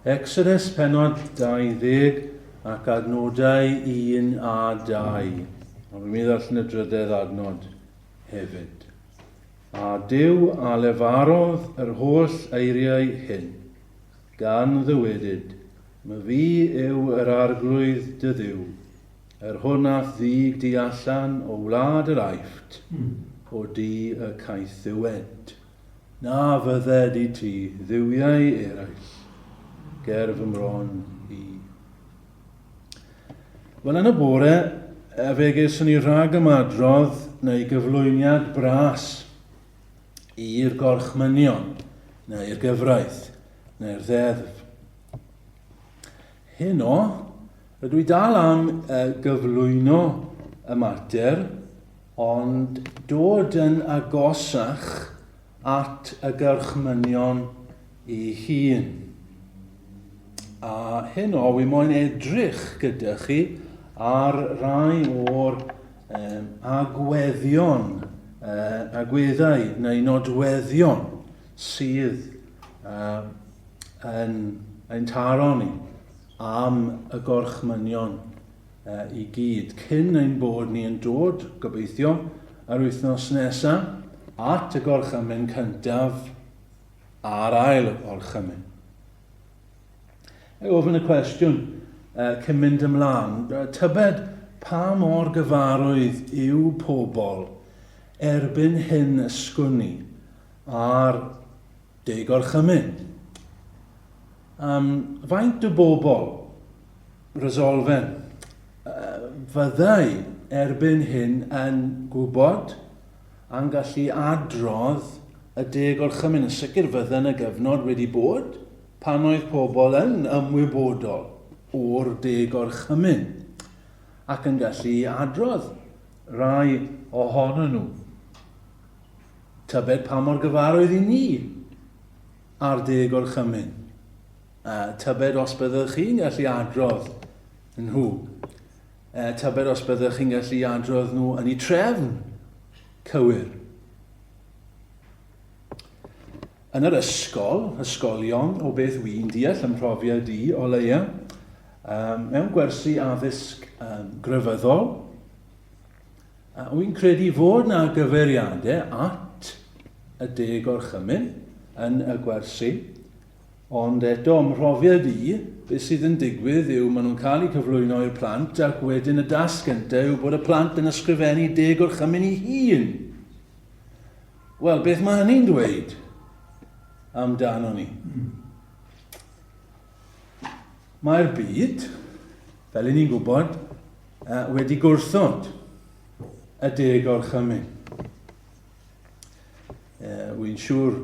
Exodus penod 20 ac adnodau 1 a 2. Ond fi'n mynd i ddarllen y drydedd adnod hefyd. A Duw a lefarodd yr holl eiriau hyn, gan ddywedyd, Myfi yw yr Arglwydd dy Dduw, yr hwn a'th ddug di allan o wlad yr Aifft, o du y caethiwed. Na fydded i ti dduwiau eraill ger fy mron i. Wel, yn y bore, fe geson ni rhagymadrodd neu gyflwyniad bras i'r gorchmynion, neu'r gyfraith, neu'r ddeddf. Heno, rydw i dal am gyflwyno y mater, ond dod yn agosach at y gorchmynion ei hun. A heno, wi moyn edrych gyda chi ar rai o'r um, agweddion, uh, agweddau neu nodweddion sydd uh, yn ein taro ni am y gorchmynion uh, i gyd, cyn ein bod ni yn dod, gobeithio, yr wythnos nesaf, at y gorchymyn cyntaf a'r ail orchymyn. I ofyn y cwestiwn uh, cyn mynd ymlaen, tybed pa mor gyfarwydd yw pobl erbyn hyn ysgwn i ar Deg orchymyn. Um, faint o bobl, resolfen, uh, fyddai erbyn hyn yn gwybod a'n gallu adrodd y deg orchymyn? Yn sicr fydde yna gyfnod wedi bod pan oedd pobl yn ymwybodol o'r deg orchymyn ac yn gallu adrodd rai ohonyn nhw. Tybed pa mor gyfarwydd i ni â'r Deg Gorchymyn? Uh, tybed os byddwch chi'n gallu adrodd nhw? Uh, tybed os byddwch chi'n gallu adrodd nhw yn eu trefn cywir? Yn yr ysgol, ysgolion, o beth wy'n deall ym mhrofiad i o leia, um, mewn gwersi addysg um, grefyddol, A wy'n credu fod 'na gyfeiriadau at y Deg Orchymyn yn y gwersi, ond eto ym mhrofiad i, beth sydd yn digwydd yw maen nhw'n cael eu cyflwyno i'r plant ac wedyn y dasg gyntaf yw bod y plant yn ysgrifennu Deg Orchymyn ei hun. Wel, beth mae hynny'n dweud amdano ni? Mae'r byd, fel i ni'n gwybod, wedi gwrthod y deg orchymyn. Wy'n siŵr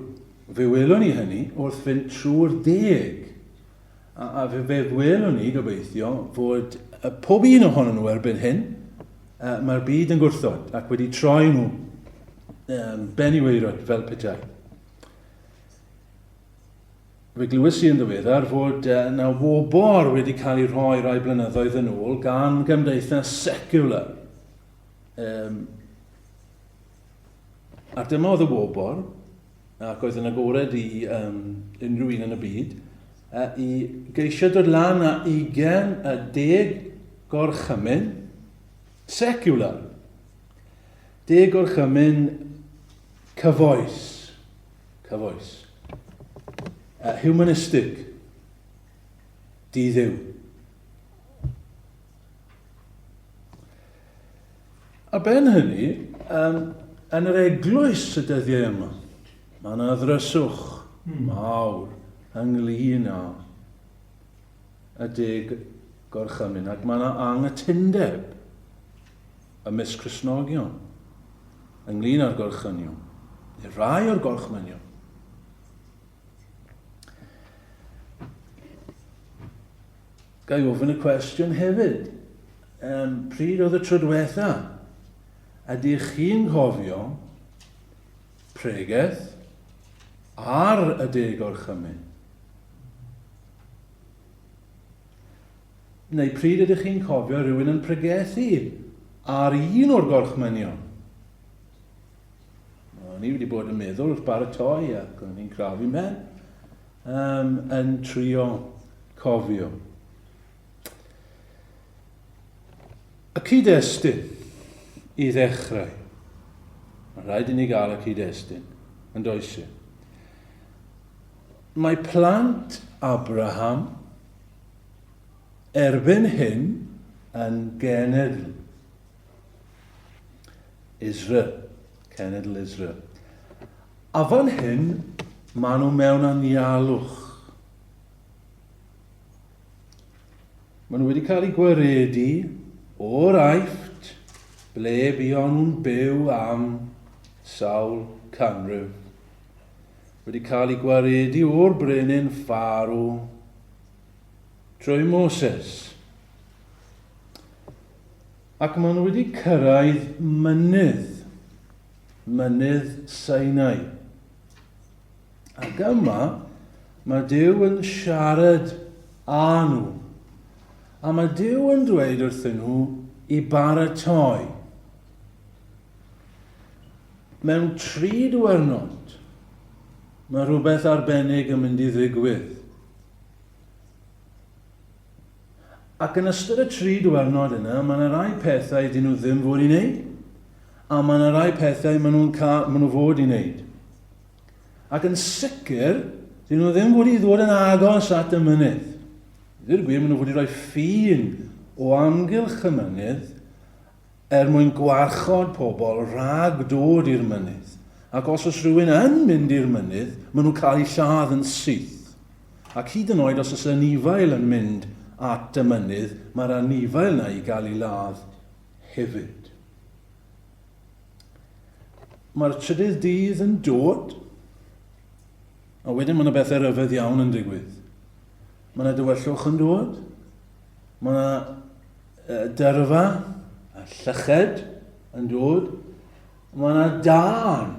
fe welwn ni hynny wrth fynd trwy'r deg. A, a fe, fe welwn ni, gobeithio, fod pob un ohonyn nhw erbyn hyn, mae'r byd yn gwrthod ac wedi troi nhw um, ben i waelod fel petai. Fe glywes i yn ddiweddar fod yna wobr wedi cael ei rhoi rai blynyddoedd yn ôl gan gymdeithas secular. Um, a dyma oedd y wobr, ac oedd yn agored i um, unrhyw un yn y byd, uh, i geisio dod lan â 20 a deg gorchymyn secular. Deg gorchymyn cyfoes. Cyfoes. Uh, humanistic. Di-ddiw. A ben hynny, um, yn yr eglwys y dyddiau yma, mae yna ddryswch hmm. mawr ynglyn â y deg gorchymyn, ac mae yna anghytundeb ymysg Cristnogion ynglyn â'r gorchmynion, neu rai o'r gorchmynion. Ga i ofyn y cwestiwn hefyd, um, pryd oedd y tro diwetha? Ydych chi'n cofio pregeth ar y deg orchymyn? Neu pryd ydych chi'n cofio rhywun yn pregethu ar un o'r gorchmynion? O'n i wedi bod yn meddwl wrth baratoi ac o'n i'n crafu mhen, um, yn trio cofio. Y cyd-destun i ddechrau. Mae'n rhaid i ni gael y cyd-destun, yn does e? Mae plant Abraham erbyn hyn yn genedl. Israel, cenedl Israel. A fan hyn, maen nhw mewn anialwch. Maen nhw wedi cael eu gwaredu o'r Aifft ble buon nhw'n byw am sawl canrif. Wedi cael eu gwaredu o'r brenin Pharaoh trwy Moses. Ac maen nhw wedi cyrraedd mynydd, mynydd Sinai. Ac yma, mae Duw yn siarad â nhw. A mae Duw yn dweud wrthyn nhw i baratoi. Mewn tri diwrnod, mae rhywbeth arbennig yn mynd i ddigwydd. Ac yn ystod y tri diwrnod yna, mae yna rai pethau dyn nhw ddim fod i wneud, a mae yna rai pethau maen nhw'n cael, maen nhw fod i wneud. Ac yn sicr, dyn nhw ddim fod i ddod yn agos at y mynydd. Dweud y gwir, maen nhw fod i roi ffin o amgylch y mynydd er mwyn gwarchod pobl rhag dod i'r mynydd. Ac os oes rhywun yn mynd i'r mynydd, maen nhw'n cael eu lladd yn syth. Ac hyd yn oed os oes anifail yn mynd at y mynydd, mae'r anifail na i gael ei ladd hefyd. Mae'r trydydd dydd yn dod, a wedyn mae yna bethau rhyfedd iawn yn digwydd. Mae yna dywyllwch yn dod, mae yna dyrfa a llyched yn dod, mae yna dân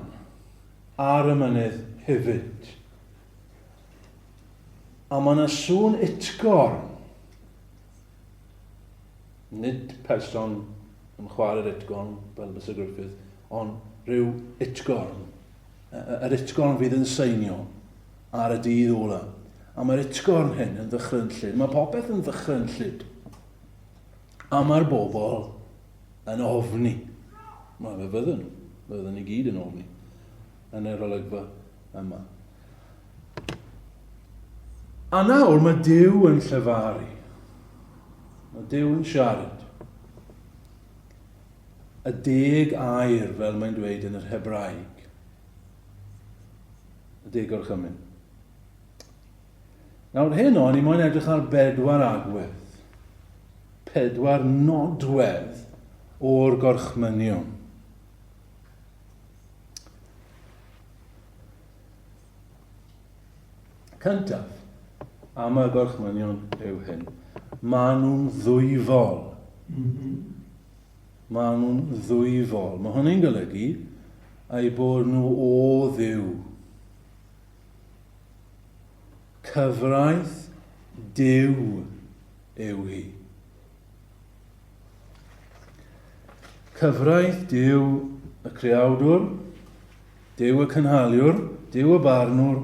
ar y mynydd hefyd. A mae yna sŵn utgorn. Nid person yn chwarae'r utgorn fel Mr Griffith, ond rhyw utgorn. Yr utgorn fydd yn seinio ar y dydd ola. A mae'r utgorn hyn yn ddychrynllyd. Mae popeth yn ddychrynllyd. A mae'r bobl yn ofni. Mae fe fydden nhw. Fydden ni gyd yn ofni yn yr olygfa yma. A nawr mae Duw yn llefaru. Mae Duw yn siarad. Y deg air, fel mae'n dweud yn yr Hebraeg. Y deg gorchymyn. Nawr heno, ni moyn edrych ar bedwar agwedd. Pedwar nodwedd o'r gorchmynion. Cyntaf, am y gorchmynion yw hyn. Maen nhw'n ddwyfol. Mm -hmm. Maen nhw'n ddwyfol. Mae hynny'n golygu eu bod nhw o Dduw. Cyfraith Duw yw hi. Cyfraith Duw y Creawdwr, Duw y Cynhaliwr, Duw y Barnwr,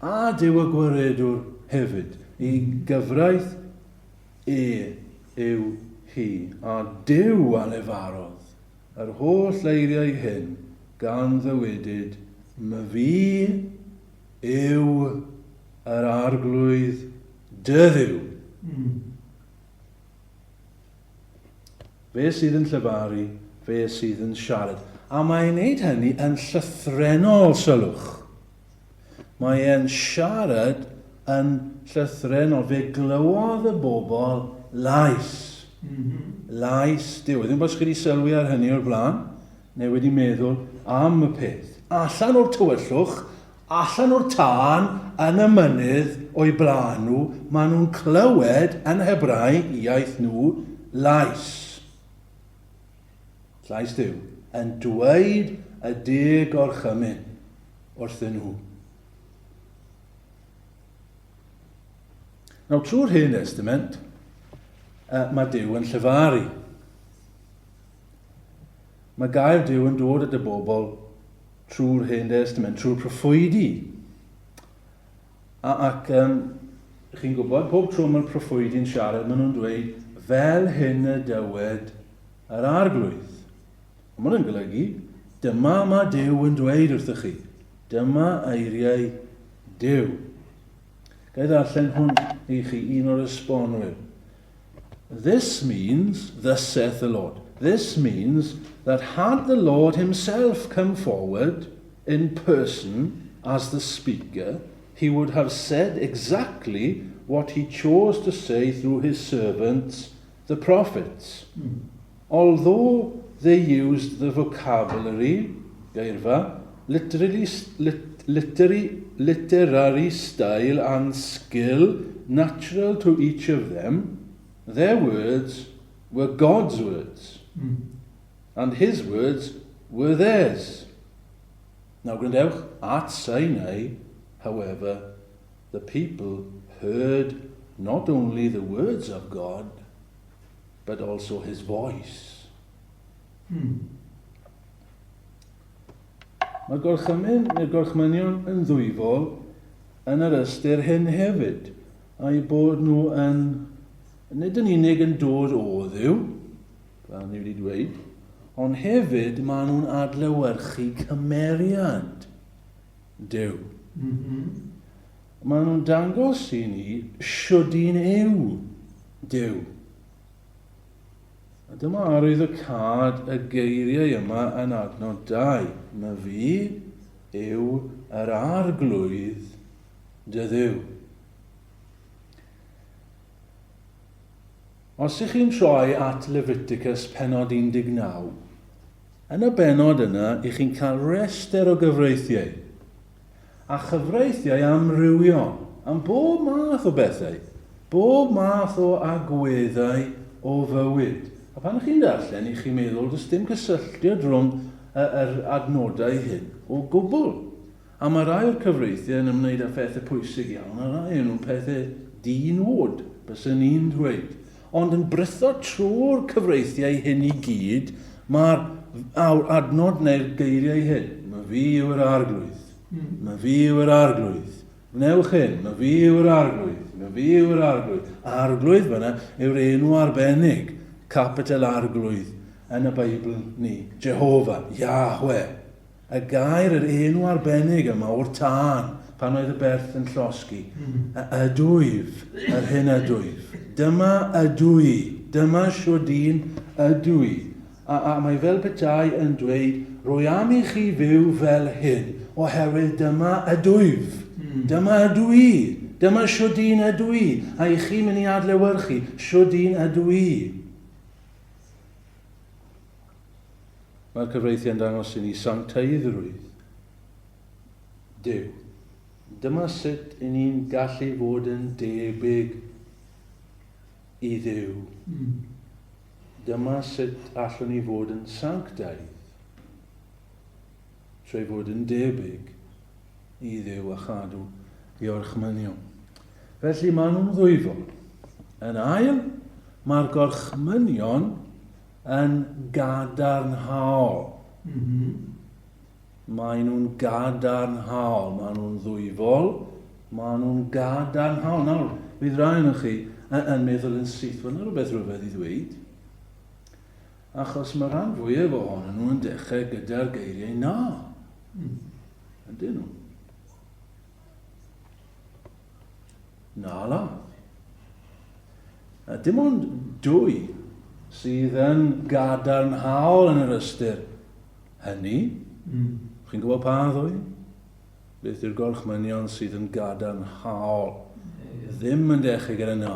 a Duw y Gwaredwr hefyd. I gyfraith e yw hi, a Duw a lefarodd yr holl eiriau hyn gan ddywedyd, Myfi yw yr Arglwydd dy Dduw. Mm. Fe sydd yn llefaru, fe sydd yn siarad. A mae'n wneud hynny yn llythrennol, sylwch. Mae e'n siarad yn llythrennol. Fe glywodd y bobl lais. Mm -hmm. Lais Duw. Ddim bod chi wedi sylwi ar hynny o'r blaen, neu wedi meddwl am y peth. Allan o'r tywyllwch, Allan o'r tân yn y mynydd o'u blaen nhw, maen nhw'n clywed yn Hebraeg, iaith nhw, lais. Llais Duw, yn dweud y deg gorchymyn wrthyn nhw. Nawr, trwy'r Hen Testament, mae Duw yn llefaru. Mae gair Duw yn dod at y bobl. trwy'r Hen Destament, trwy'r proffwydi. A, ac um, chi'n gwybod, pob tro mae'r proffwydi'n siarad, maen nhw'n dweud, fel hyn y dywed yr arglwydd. Mae hwnna'n golygu, dyma mae Duw yn dweud wrthych chi. Dyma eiriau Duw. Ga i ddarllen hwn i chi, un o'r esbonwyr. This means, thus saith the Lord, this means that had the Lord himself come forward in person as the speaker, he would have said exactly what he chose to say through his servants, the prophets. Mm. Although they used the vocabulary, geirfa, literally, lit, literary, literary style and skill natural to each of them, their words were God's words. Mm. And his words were theirs. Now, gwrandewch, at Sinai, however, the people heard not only the words of God, but also his voice. Hmm. Mae gorchymyn neu'r gorchmynion yn ddwyfol yn yr ystyr hyn hefyd, a'i bod nhw yn, nid yn unig yn dod o Dduw, fel ni wedi dweud, ond hefyd maen nhw'n adlewyrchu cymeriad Duw. Mm -hmm. Maen nhw'n dangos i ni shwd un yw Duw. A dyma arwydd y cad y geiriau yma yn adnod 2. Mae fi yw yr arglwydd dy Dduw. Os ych chi'n troi at Leviticus penod 19, yn y benod yna, ych chi'n cael rhestr o gyfreithiau. A chyfreithiau amrywiol, am bob math o bethau, bob math o agweddau o fywyd. A pan ych chi'n darllen, ych chi'n meddwl, does dim cysylltiad rhwng yr adnodau hyn o gwbl. A mae rhai o'r cyfreithiau yn ymwneud â phethau pwysig iawn, a rhai yn nhw'n pethau di-nod, byswn i'n dweud. Ond yn britho trwy'r cyfreithiau hyn i gyd, mae'r adnod neu'r geiriau hyn. Mae fi yw'r arglwydd. Mae fi yw'r arglwydd. Wnewch hyn, mae fi yw'r arglwydd. Mae fi yw'r arglwydd. Arglwydd fyna yw'r enw arbennig, capital arglwydd, yn y Beibl ni. Jehovah, Yahweh. Y gair, yr enw arbennig yma o'r tân, pan oedd y berth yn llosgi. Y ydwyf, yr hyn ydwyf. Dyma ydw i, dyma shwd un ydw i. A, a mae fel petai yn dweud, rwy am i chi fyw fel hyn, oherwydd dyma ydwyf. Dyma ydw i, dyma shwd un ydw i, a i chi mynd i adlewyrchu shwd un ydw i. Mae'r cyfreithiau'n dangos i ni sancteiddrwydd Duw. Dyma sut i ni'n gallu fod yn debyg i Dduw. Mm. Dyma sut allwn ni fod yn sanctaidd trwy fod yn debyg i Dduw a chadw ei orchmynion. Felly maen nhw'n ddwyfol. Yn ail, mae'r gorchmynion yn gadarnhaol. Mm -hmm. Maen nhw'n gadarnhaol, maen nhw'n ddwyfol, maen nhw'n gadarnhaol. Nawr, fydd rai o'n chi yn meddwl yn syth, wel, rhywbeth rhyfedd i ddweud. Achos mae rhan fwyaf ohonyn nhw yn dechrau gyda'r geiriau na. Mm. Ydyn nhw? Na la. A dim ond dwy sydd yn gadarnhaol yn yr ystyr hynny. Mm. Chi'n gwybod pa ddwy? Beth yw'r gorchmynion sydd yn gadarnhaol? Yeah. Ddim yn dechrau gyda na.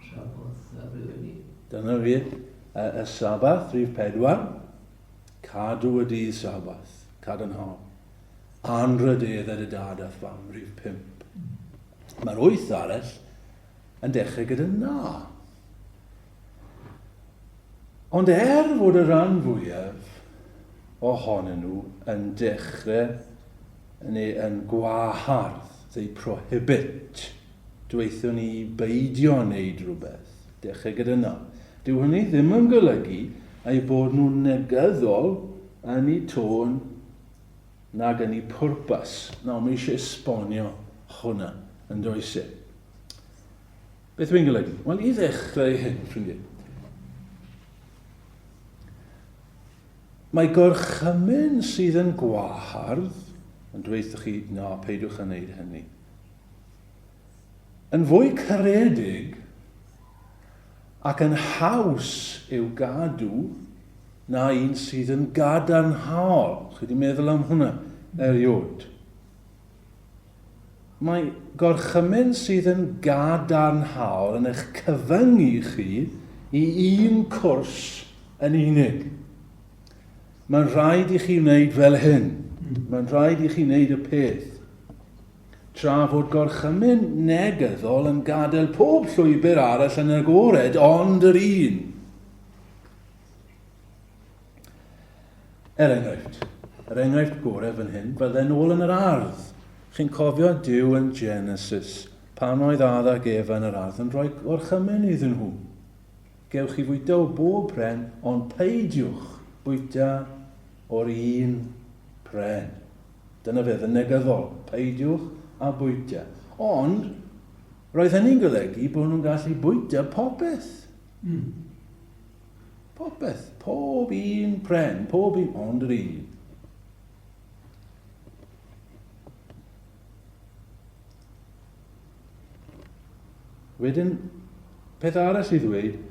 Sabath a rhywun Dyna fi. Y, y Sabath, rhif pedwar. Cadw y dydd Sabath. Cadarnhaol. Anrhydedd ar y dad a'th fam, rhif 5. Mae'r wyth arall yn dechrau gyda na. Ond er fod y rhan fwyaf ohonyn nhw yn dechrau neu yn gwahardd, they prohibit, dweithio ni i beidio wneud rhywbeth, dechrau gyda na. Dyw hynny ddim yn golygu eu bod nhw'n negyddol. yn eu tôn nag yn eu pwrpas. Nawr, mae eisiau esbonio hwnna, yn does e? Beth wy'n golygu? Wel, i ddechrau hyn, ffrindiau. Mae gorchymyn sydd yn gwahardd, yn dweud chi, na, peidiwch â wneud hynny. Yn fwy caredig ac yn haws i'w gadw na un sydd yn gadarnhaol. Chi wedi meddwl am hwnna erioed? Mae gorchymyn sydd yn gadarnhaol yn eich cyfyngu chi i un cwrs yn unig. Mae'n rhaid i chi wneud fel hyn. Mae'n rhaid i chi wneud y peth. Tra fod gorchymyn negyddol yn gadael pob llwybr arall yn agored ond yr un. Er enghraifft, yr enghraifft gorau fan hyn fydde nôl yn yr ardd. Chi'n cofio Duw yn Genesis, pan oedd Adda ac Efa yn yr ardd yn rhoi gorchymyn iddyn nhw. Gewch chi fwyta o bob pren, ond peidiwch bwyta o'r un pren. Dyna fe, yn negyddol, peidiwch â bwyta. Ond, roedd hynny'n golygu bod nhw'n gallu bwyta popeth. Mm. Popeth, pob un pren, pob un, ond yr un. Wedyn, peth arall i ddweud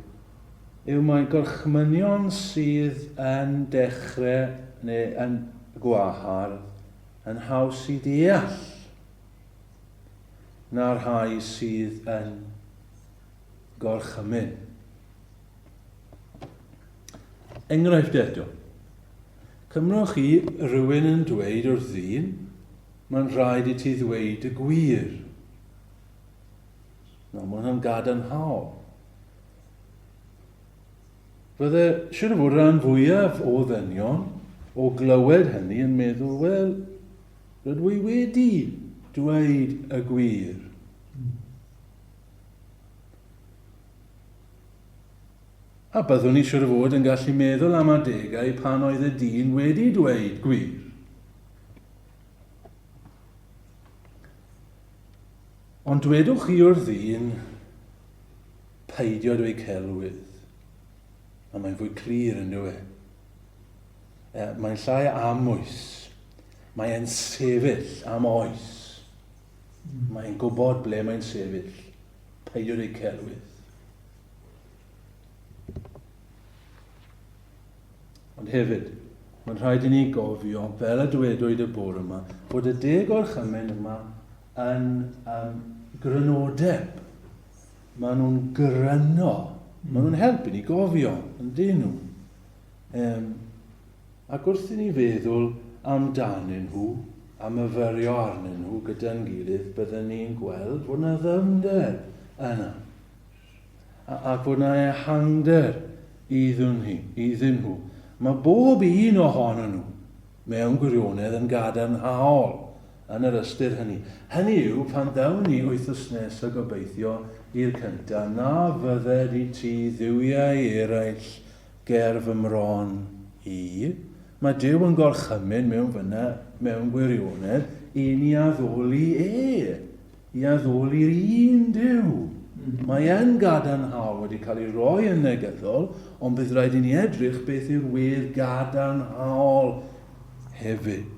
yw mae gorchmynion sydd yn dechrau neu yn gwahardd yn haws i ddeall na'r rhai sydd yn gorchymyn. Enghraifft eto. Cymrwch chi rhywun yn dweud wrth ddyn, mae'n rhaid i ti ddweud y gwir. Nawr, mae hwnna'n gadarnhaol. Fydde, siwr o fod, rhan fwyaf o ddynion o glywed hynny yn meddwl, wel, rydw i wedi dweud y gwir. A byddwn i siwr o fod yn gallu meddwl am adegau pan oedd y dyn wedi dweud gwir. Ond dwedwch chi wrth ddyn, peidio dweud celwydd. A mae'n fwy clir yn dyw e. e mae'n llai amwys. Mae'n sefyll am oes. Mae'n gwybod ble mae'n sefyll. Peidio dweud celwydd. Ond hefyd, mae'n rhaid i ni gofio, fel y dywedwyd y bore yma, bod y deg orchymyn yma yn um, grynodeb. Maen nhw'n gryno. Maen nhw'n helpu ni gofio, yn dyn nhw. Um, ac wrth i ni feddwl amdanyn nhw a myfyrio arnyn nhw gyda'n gilydd, byddwn ni'n gweld fod yna ddyfnder yna. ac fod 'na ehangder iddyn nhw, iddyn nhw. Mae bob un ohonyn nhw mewn gwirionedd yn gadarnhaol yn yr ystyr hynny. Hynny yw, pan ddawn ni wythnos nesaf gobeithio i'r cyntaf, na fydded i ti dduwiau eraill ger fy mron i. Mae Duw yn gorchymyn mewn fyna, mewn gwirionedd, i ni addoli e. I addoli'r un Duw. Mae e'n gadarnhaol wedi cael ei roi yn negyddol, ond bydd rhaid i ni edrych beth yw'r wedd gadarnhaol hefyd.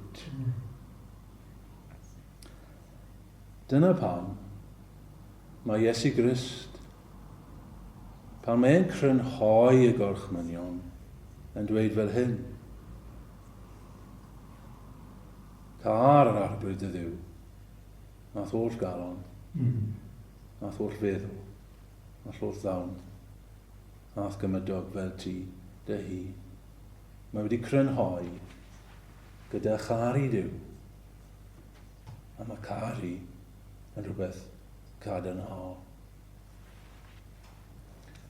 Dyna pam mae Iesu Grist, pan mae'n crynhoi y gorchmynion, yn dweud fel hyn. Car yr arglwydd dy ddiw, A'th holl galon, a'th holl feddwl, a'th holl ddawn, a'th gymydog fel ti dy hun. Mae wedi crynhoi gyda charu Duw. A mae caru yn rhywbeth cadarnhaol.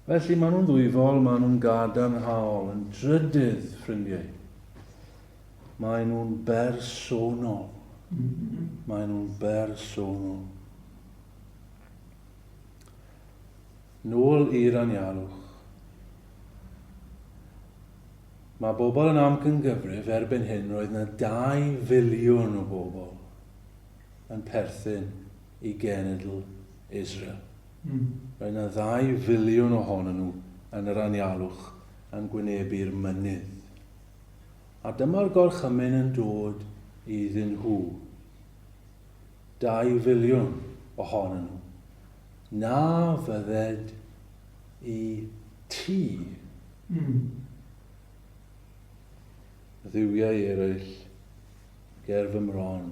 Felly maen nhw'n ddwyfol, maen nhw'n gadarnhaol, yn drydydd, ffrindiau. Maen nhw'n bersonol. Maen nhw'n bersonol. Nôl i'r anialwch. Mae bobl yn amcangyfrif erbyn hyn roedd 'na 2 filiwn o bobl yn perthyn i genedl Israel. Roedd 'na ddau filiwn ohonyn nhw yn yr anialwch yn gwynebu'r mynydd. A dyma'r gorchymyn yn dod iddyn nhw. 2 filiwn ohonyn nhw. Na fydded i ti Dduwiau eraill ger fy mron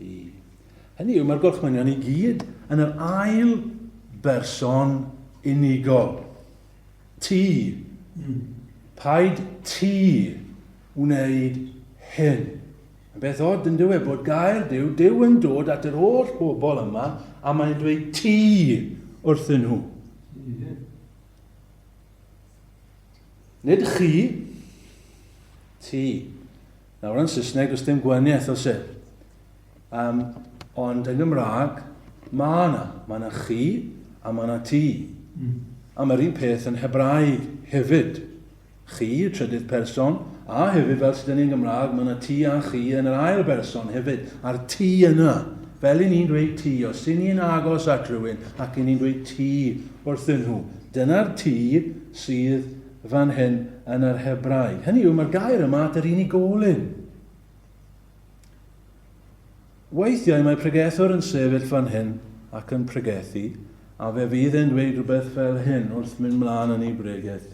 i. Hynny yw, mae'r gorchmynion i gyd yn yr ail berson unigol. Ti. Paid ti wneud hyn. Yn beth od yn dyw e bod gair Duw, Duw yn dod at yr holl bobl yma a mae'n dweud ti wrthyn nhw. Nid chi, ti. Nawr yn Saesneg, does dim gwahaniaeth oes e? Ond yn Gymraeg, mae yna. Mae yna chi a mae yna ti. A mae'r un peth yn Hebraeg hefyd. Chi, y trydydd person, a hefyd fel sydd yn ni'n Gymraeg, mae yna ti a chi yn yr ail berson hefyd. A'r ti yna, fel i ni'n dweud ti, os i ni'n agos at rhywun ac i ni'n dweud ti wrthyn nhw, dyna'r ti sydd fan hyn yn yr Hebraeg. Hynny yw, mae'r gair yma at yr unigolyn. Weithiau mae pregethwr yn sefyll fan hyn ac yn pregethu, a fe fydd e'n dweud rhywbeth fel hyn wrth mynd mlaen yn ei bregeth.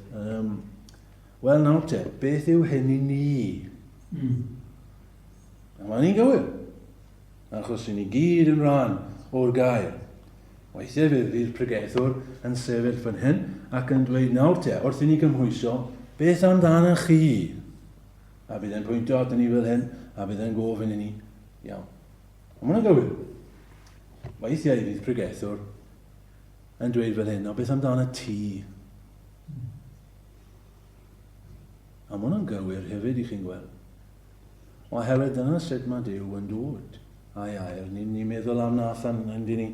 Wel nawr te, beth yw hyn i ni? A mae'n ni'n gywir, achos i ni gyd yn rhan o'r gair. Weithiau fe fydd pregethwr yn sefyll fan hyn ac yn dweud nawr te, wrth i ni gymhwyso, beth amdanoch chi? A bydd e'n pwyntio at ni fel hyn, a bydd e'n gofyn i ni, iawn. Ond mae'n gywir. Weithiau fydd pregethwr yn dweud fel hyn, o beth amdano ti? A mae hwnna'n gywir hefyd i chi'n gweld. Oherwydd dyna sut mae Duw yn dod a'i air. Ni'n ni meddwl am Nathan, yn ni,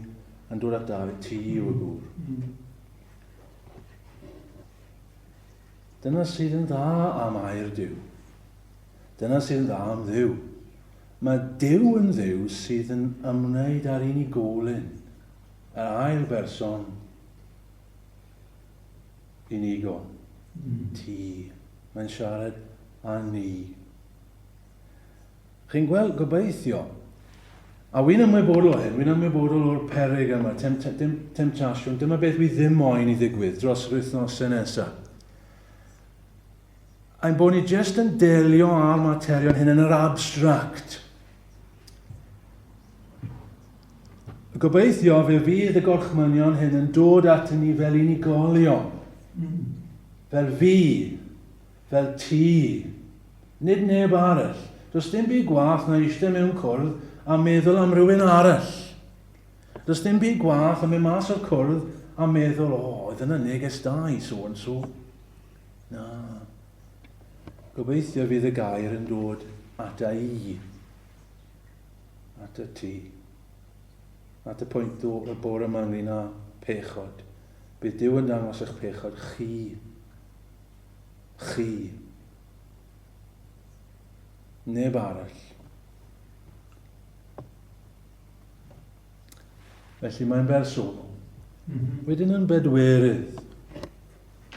yn dod at David, ti yw y gŵr. Dyna sydd yn dda am air Duw. Dyna sydd yn dda am Dduw. Mae Duw yn Dduw sydd yn ymwneud â'r unigolyn, yr ail berson unigol. Ti. Mae'n siarad â ni. Chi'n gweld, gobeithio. A wy'n ymwybodol o hyn, wy'n ymwybodol o'r peryg yma, dim temtasiwn, dyma beth wi ddim moyn i ddigwydd dros yr wythnosau nesaf. Ein bod ni jyst yn delio â'r materion hyn yn yr abstract. Gobeithio fe fydd y gorchmynion hyn yn dod at ni fel unigolion. Fel fi, Fel ti. Nid neb arall. Does dim byd gwaeth na eistedd mewn cwrdd a meddwl am rywun arall. Does dim byd gwaeth na mynd mas o'r cwrdd a meddwl, o, oh, oedd yna neges da i so and so. Na. Gobeithio fydd y gair yn dod ata i. Ata ti. At y pwynt y bore yma ynglyn â pechod. Bydd Duw yn dangos eich pechod chi. Chi. Neb arall. Felly mae'n bersonol. Wedyn yn bedwerydd,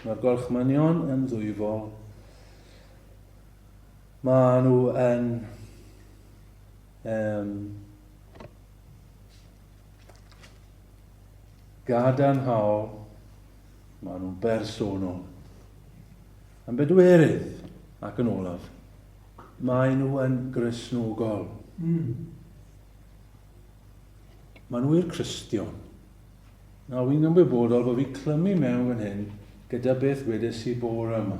mae'r gorchmynion yn ddwyfol. Mae nhw yn gadarnhaol. Maen nhw'n bersonol. Yn bedwerydd, ac yn olaf, maen nhw yn Gristnogol. Maen nhw i'r Cristion. Nawr, wy'n ymwybodol bod fi clymu mewn fan hyn gyda beth wedes i bore yma.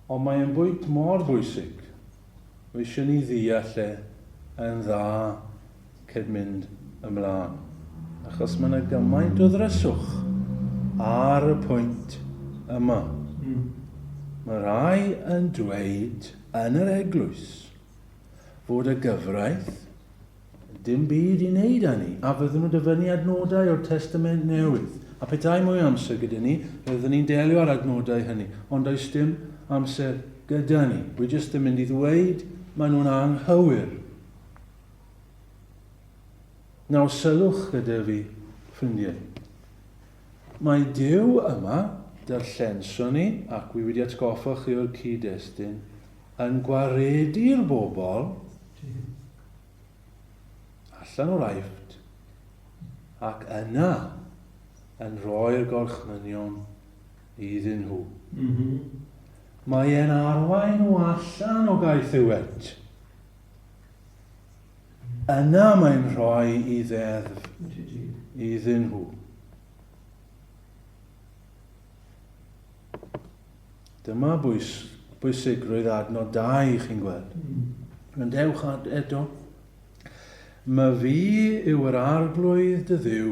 Ond mae'n bwynt mor bwysig. Mae eisiau ni ddeall e yn dda cyn mynd ymlaen. Achos mae yna gymaint o ddryswch ar y pwynt yma. Mae rhai yn dweud yn yr eglwys fod y gyfraith dim byd i wneud â ni, a fydden nhw'n dyfynnu adnodau o'r Testament Newydd. A petai mwy o amser gyda ni, fe fyddwn ni'n delio â'r adnodau hynny. Ond does dim amser gyda ni. Wi jyst yn mynd i ddweud maen nhw'n anghywir. Nawr sylwch gyda fi, ffrindiau. Mae Duw yma, darllenson ni, ac wi wedi atgoffa chi o'r cyd-destun, yn gwaredu'r bobl allan o'r Aifft, ac yna yn rhoi'r gorchmynion iddyn nhw. Mm -hmm. Mae e'n arwain nhw allan o gaethiwed. Yna mae'n rhoi i ddeddf iddyn nhw. Dyma bwys, bwysigrwydd adnod 2, chi'n gweld. Mm. Dewch eto. My fi yw yr arglwydd dy ddiw,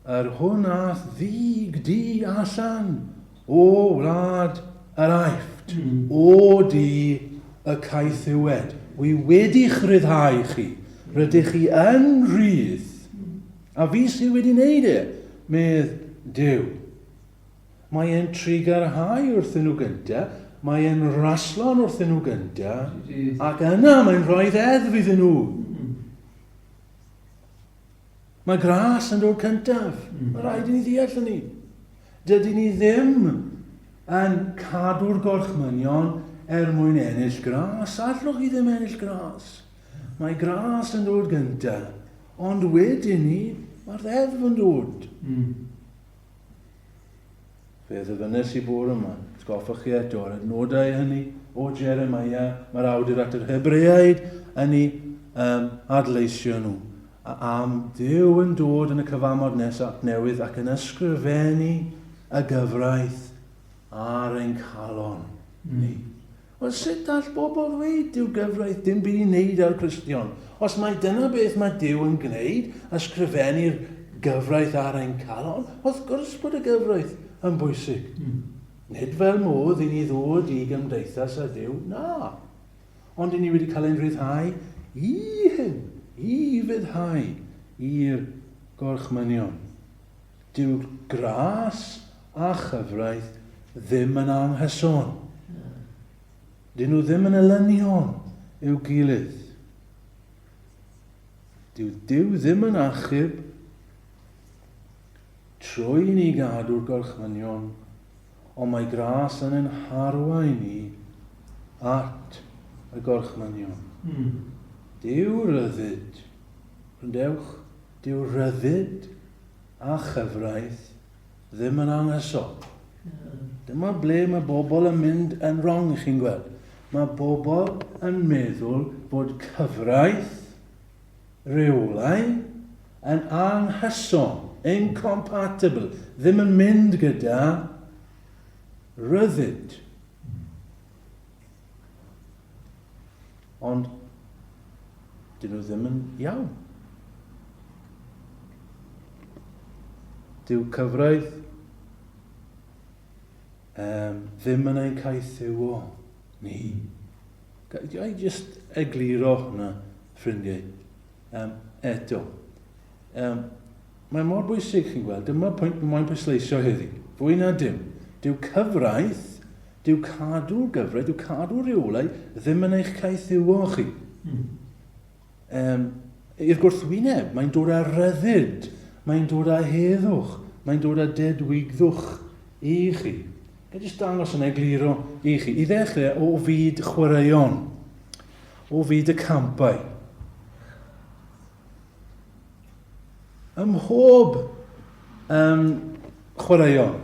yr hwn a'th ddig di allan o wlad yr Aifft, mm. o di y caethiwed. Wi wedi'ch rhyddhau chi. Rydych chi yn rhydd. A fi sydd wedi wneud e, medd Duw. Mae e'n trugarhau wrthyn nhw gynta, mae e'n raslon wrthyn nhw gynta, ac yna mae'n rhoi ddeddf iddyn nhw. Mae gras yn dod cyntaf. Mm. Mae rhaid i ni ddeall hynny. Dydyn ni ddim yn cadw'r gorchmynion er mwyn ennill gras. Allwch chi ddim ennill gras. Mae gras yn dod gyntaf, ond wedyn ni, mae'r ddeddf yn dod. Mm. Fe ddyfynnes i bore yma, atgoffwch chi eto o'r adnodau hynny o Jeremiah, mae'r awdur at yr Hebreaid yn ei um, adleisio nhw. A am Dduw yn dod yn y cyfamod nesaf newydd ac yn ysgrifennu y gyfraith ar ein calon ni. Mm. Wel, sut all bobl ddweud dyw'r gyfraith dim byd i wneud â'r Cristion? Os mai dyna beth mae Duw yn gwneud, ysgrifennu'r gyfraith ar ein calon, wrth gwrs bod y gyfraith yn bwysig. Mm. Nid fel modd i ni ddod i gymdeithas â Duw, na. Ond i ni wedi cael ein rhyddhau i hyn, i fyddhau i'r gorchmynion. Dyw gras a chyfraith ddim yn anghyson. Dyn nhw ddim yn elynion i'w gilydd. Dyw Duw ddim yn achub trwy ni gadw'r gorchmynion, ond mae gras yn ein harwain ni at y gorchmynion. Mm. Dyw ryddid, rhyndewch, dyw ryddid a chyfraith ddim yn anghyson. Dyma ble mae bobl yn mynd yn wrong, chi'n gweld. Mae bobl yn meddwl bod cyfraith, rheolau, yn anghyson, incompatible, ddim yn mynd gyda rhyddid. Ond dyn nhw ddim yn iawn. Dyw cyfraith um, ddim yn ein caethiwo ni. Ga i just egluro hwnna, ffrindiau, um, eto. Um, mae mor bwysig, chi'n gweld, dyma pwynt mae'n moyn pwysleisio heddi. Fwy na dim. Dyw cyfraith Dyw cadw'r gyfraith, dyw cadw'r rheolau ddim yn eich caethiwo chi. Mm. Um, I'r gwrthwyneb, mae'n dod â rhyddid, mae'n dod â heddwch, mae'n dod â dedwyddwch i chi. Ga jyst dangos yn egluro i chi. I ddechrau, o fyd chwaraeon, o fyd y campau. Ym mhob um, chwaraeon,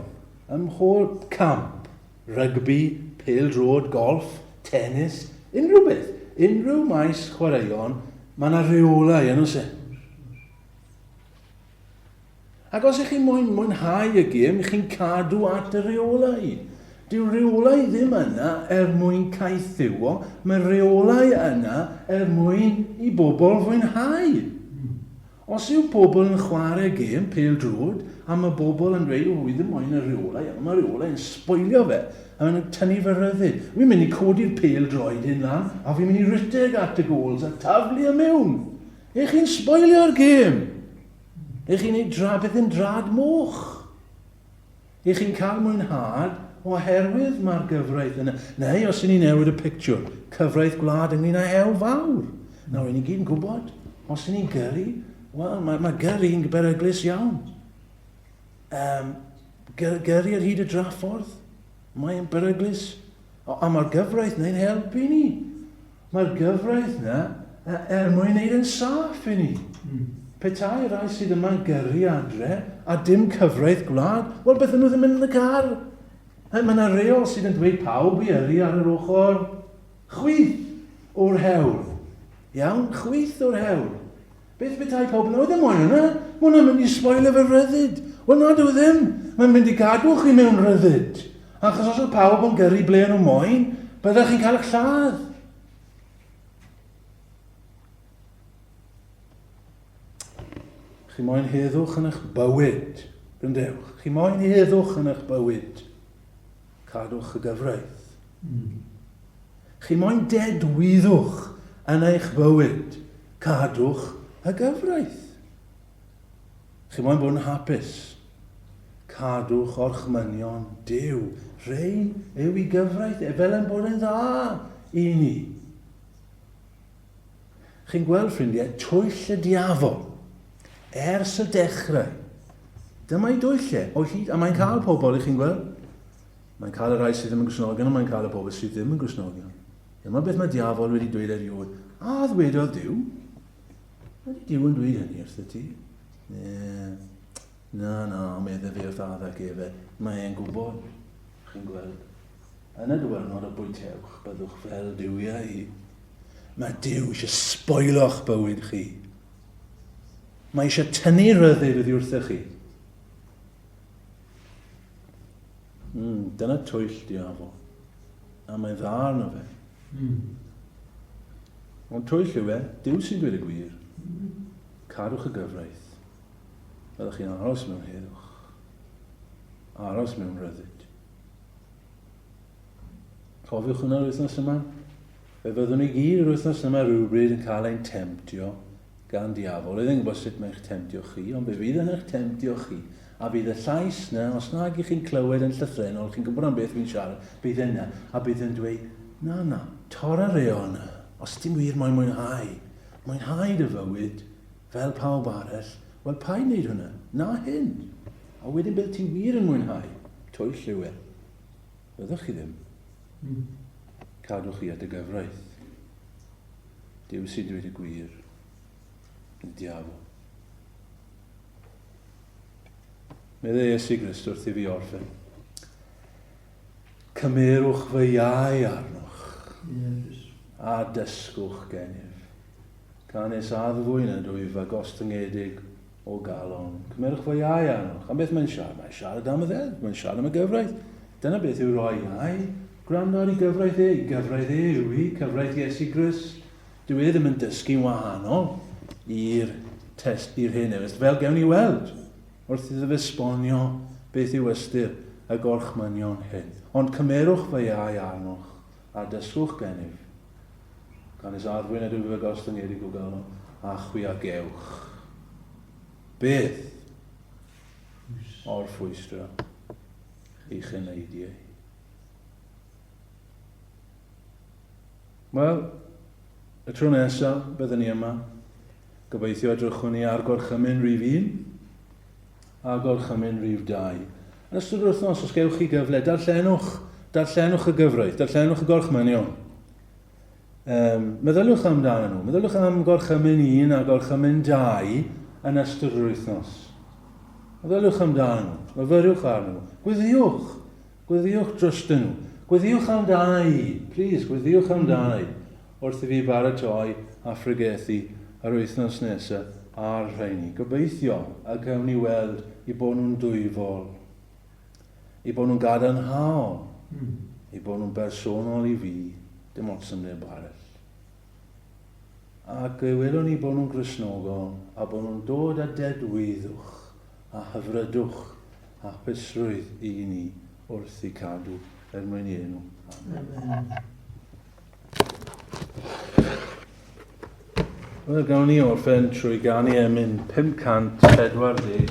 ym mhob camp, rygbi, pêl-droed, golff, tennis, unrhyw beth, unrhyw maes chwaraeon, mae yna reolau yn oes e? Ac os ych chi'n moyn mwynhau y gêm, chi'n cadw at y rheolau. Dyw rheolau ddim yna er mwyn caethiwo, mae rheolau yna er mwyn i bobl fwynhau. Os yw pobl yn chwarae gêm pêl-droed a mae bobl yn dweud, o, wi ddim moyn y rheolau, mae rheolau yn sboilio fe, a maen nhw'n tynnu fy rhyddid. Wi'n mynd i codi'r pêl-droed hyn lan, a fi'n mynd i rhedeg at y goals a taflu e mewn. Ych chi'n sboilio'r gêm. Ych chi'n ei dra, beth yn drad moch. I chi'n cael mwynhad oherwydd mae'r gyfraith yna. Neu os i ni'n newid y pictiwr, cyfraith gwlad ynglyn â hewl fawr. Nawr, i ni gyd yn gwybod, os i ni'n gyrru, wel, mae, mae gyrru'n beryglus iawn. Um, gyrru ar hyd y draffordd, mae'n beryglus. A mae'r gyfraith neu'n helpu ni. Mae'r gyfraith 'na er mwyn neud yn saff i ni. Mm. Petai rai sydd yma'n gyrru adre a dim cyfraith gwlad, wel bydden nhw ddim yn y car. Mae yna reol sydd yn dweud pawb i yrru ar yr ochr chwith o'r hewl. Iawn, chwith o'r hewl. Beth petai pawb yn, o ddim moyn hwnna, mae hwnna'n mynd i sboilio fy rhyddid. Wel na, dyw e ddim. Mae'n mynd i gadw chi mewn rhyddid. Achos os oedd pawb yn gyrru ble nhw moyn, byddech chi'n cael eich lladd. Chi moyn heddwch yn eich bywyd. Gwrandewch. Chi moyn heddwch yn eich bywyd. Cadwch y gyfraith. Mm. Chi moyn dedwyddwch yn eich bywyd, cadwch y gyfraith. Chi moyn bod yn hapus, cadwch orchmynion Duw. Rhein yw i gyfraith e, fel yn bod yn dda i ni. Chi'n gweld, ffrindiau, twyll y diafol ers y dechrau. Dyma ei dwyll e, o hyd, a mae'n cael pobl, i chi'n gweld. Mae'n cael y rhai sydd ddim yn Gristnogion, ond mae'n cael y bobl sydd ddim yn Gristnogion. Dyma beth mae diafol wedi dweud erioed. A ddwedodd Duw? Ydy Duw yn dweud hynny wrtho ti? Ne. Na, na, medde fe wrth Adda ac Efe. Mae e'n gwybod. Chi'n gweld. Yn y diwrnod y bwytewch, byddwch fel duwiau. Mae Duw eisiau sboilo'ch bywyd chi. Mae eisiau tynnu rhyddid oddi wrthych chi. Mm, dyna twyll diafol. A mae'n dda arno fe. Mm. Ond twyll yw e, Duw sy'n dweud y gwir. Mm. Cadwch y gyfraith. Byddwch chi'n aros mewn heddwch. Aros mewn rhyddid. Cofiwch hwnna'r wythnos yma. Fe fyddwn ni gyd yr wythnos yma rhywbryd yn cael ein temtio gan diafol. Oedd yn gwybod sut mae'n eich temtio chi, ond fe fydd yn eich temtio chi. A bydd y llais na, os nag i chi'n clywed yn llythrenol, chi'n gwybod am beth fi'n siarad, bydd yna, a bydd yn dweud, na, na, torra reol na. Os ti'n wir moyn mwynhau, mwynhau dy fywyd, fel pawb arall, wel paid wneud hwnna, na hyn. A wedyn bydd ti wir yn mwynhau. Twyll yw e. Fyddwch chi ddim. Mm. Cadwch chi at y gyfraith. Duw sy'n dweud y gwir, nid diafol. Meddai Iesu Grist wrth i fi orffen. Cymerwch fy iau arnoch a dysgwch gennyf. Canys addfwyn ydw i a gostyngedig o galon. Cymerwch fy iau arnoch. Am beth mae'n siarad? Mae'n siarad am y ddeddf, mae'n siarad am y gyfraith. Dyna beth yw rhoi iau. Gwrando ar ei gyfraith e. Ei gyfraith e yw hi, cyfraith Iesu Grist. Dyw e ddim yn dysgu'n wahanol i'r test i'r hen efyst, fel gewn ni weld wrth iddo fe esbonio beth yw ystyr y gorchmynion hyn. Ond cymerwch fy iau arnoch a dysgwch gennyf. Canys addfwyn ydw fy gostyngedig o galon, a chwi a gewch. Beth? Orffwystra i'ch eneidiau. Wel, y tro nesaf, byddwn ni yma. Gobeithio edrychwn ni ar gorchymyn rhif 1 a gorchymyn rhif 2. Yn ystod yr wythnos, os gewch chi gyfle, darllenwch, darllenwch y gyfraith, darllenwch y gorchmynion. Um, meddyliwch amdano nhw. Meddyliwch am gorchymyn 1 a gorchymyn 2 yn ystod yr wythnos. Meddyliwch amdano nhw. Myfyriwch arnyn nhw. Gweddiwch. Gweddiwch drostyn nhw. Gweddiwch amdana i. Please, gweddiwch amdana i. Wrth i fi baratoi a phregethu yr wythnos nesaf ar rheini. Gobeithio y cawn ni weld i bod nhw'n dwyfol. I bod nhw'n gadarnhaol. Mm. I bod nhw'n bersonol i fi, dim ots am neb arall. Ac fe welwn ni bod nhw'n Gristnogol a bod nhw'n dod â dedwyddwch a hyfrydwch a hapusrwydd i ni wrth i cadw er mwyn i enw. Amen. Amen. Wel, gawn ni orffen trwy ganu emyn 546.